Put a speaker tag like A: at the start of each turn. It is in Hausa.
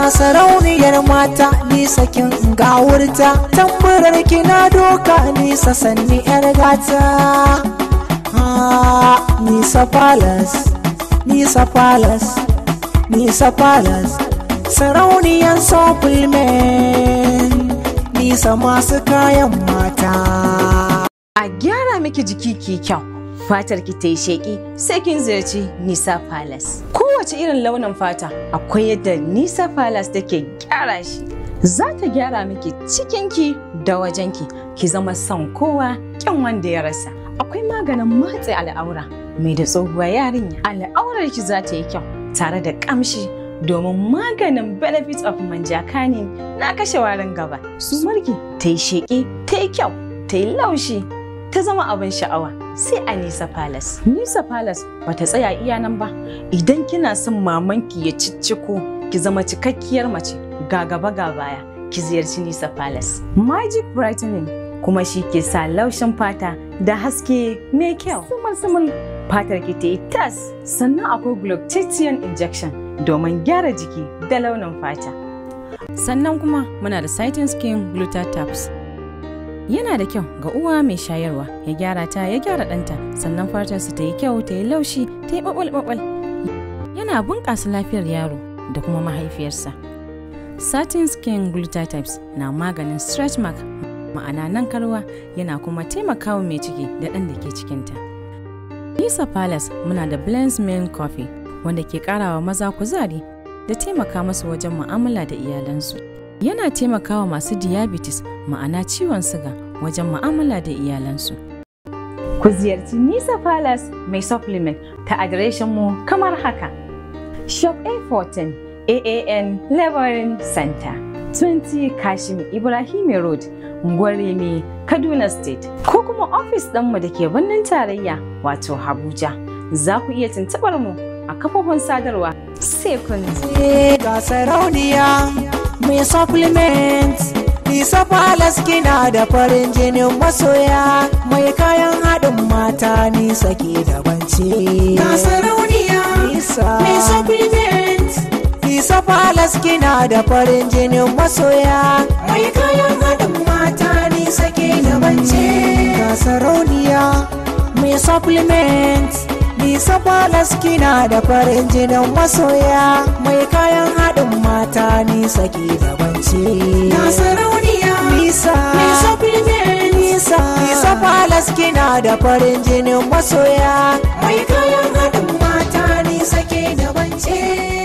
A: Ga sarauniyar mata, Nisa kin gawurta. Tamburar kina doka, Nisa sanni yar gata. Ah, Nisa Palace, Nisa Palace, Nisa Palace. Sarauniyar supplement, Nisa masu kayan mata.
B: A gyara miki jiki ki kyau, fatar ki ta yi sheƙi, sai kin ziyarci Nisa Palace. Kowace irin launin fata akwai yadda Nisa Palace take gyara shi. Za ta gyara miki cikinki da wajenki, ki zama son kowa kyan wanda ya rasa. Akwai maganin matse al'aura mai da tsohuwa yarinya. Al'aurar ki za ta yi kyau tare da kamshi domin maganin Benefit of Manjakani na kashe warin gaba. Sumarki ta yi sheƙi, ta yi kyau, ta yi laushi, ta zama abin sha'awa sai a Nisa Palace. Nisa Palace ba ta tsaya iya nan ba. Idan kina son mamanki ya cicciko, ki zama cikakkiyar mace ga gaba ga baya, ki ziyarci Nisa Palace. Magic Brightening kuma shi ke sa laushin fata da haske mai kyau. Sumul sumul fatar ki ta yi tas. Sannan akwai glutathione injection domin gyara jiki da launin fata. Sannan kuma muna da Satin Skin Glutataps. Yana da kyau ga uwa mai shayarwa, ya gyara ta, ya gyara ɗanta, sannan fatarsa ta yi kyau, ta yi laushi, ta yi ɓaɓal-ɓaɓal. Yana bunƙasa lafiyar yaro da kuma mahaifiyarsa. Satin Skin Glutatypes na maganin stretch mark, ma'ana nan karwa, yana kuma taimakawa mai ciki da ɗan da ke cikinta. Nisa Palace muna da Blends Men Coffee wanda ke ƙarawa maza kuzari da taimaka masu wajen mu'amala da iyalansu. Yana taimakawa masu diabetes, ma'ana ciwon siga, wajen mu'amala da iyalansu. Ku ziyarci Nisa Palace mai supplement ta adireshin mu kamar haka: Shop A14, AAN Laboring Center, 20 Kashim Ibrahim Road, Ngwaremi, Kaduna State, ko kuma ofis ɗinmu da ke birnin tarayya, wato Abuja. Za ku iya tuntuɓar mu a kafofin sadarwa. Sai kun
A: Ga sarauniya mai supplement, Nisa Palace, kina da farin jinin masoya. Mai kayan haɗin mata, Nisa ke dabance. Ga sarauniya Nisa mai supplement, Nisa Palace, kina da farin jinin masoya. Mai kayan haɗin mata, Nisa ke dabance. Ga sarauniya mai supplement, Nisa Palace, kina da farin jinin masoya. Mai kayan haɗin mata, Nisa ke dabance. Ga sarauniya Nisa mai supplement, Nisa, Nisa Palace, kina da farin jinin masoya. Mai kayan haɗin mata, Nisa ke dabance.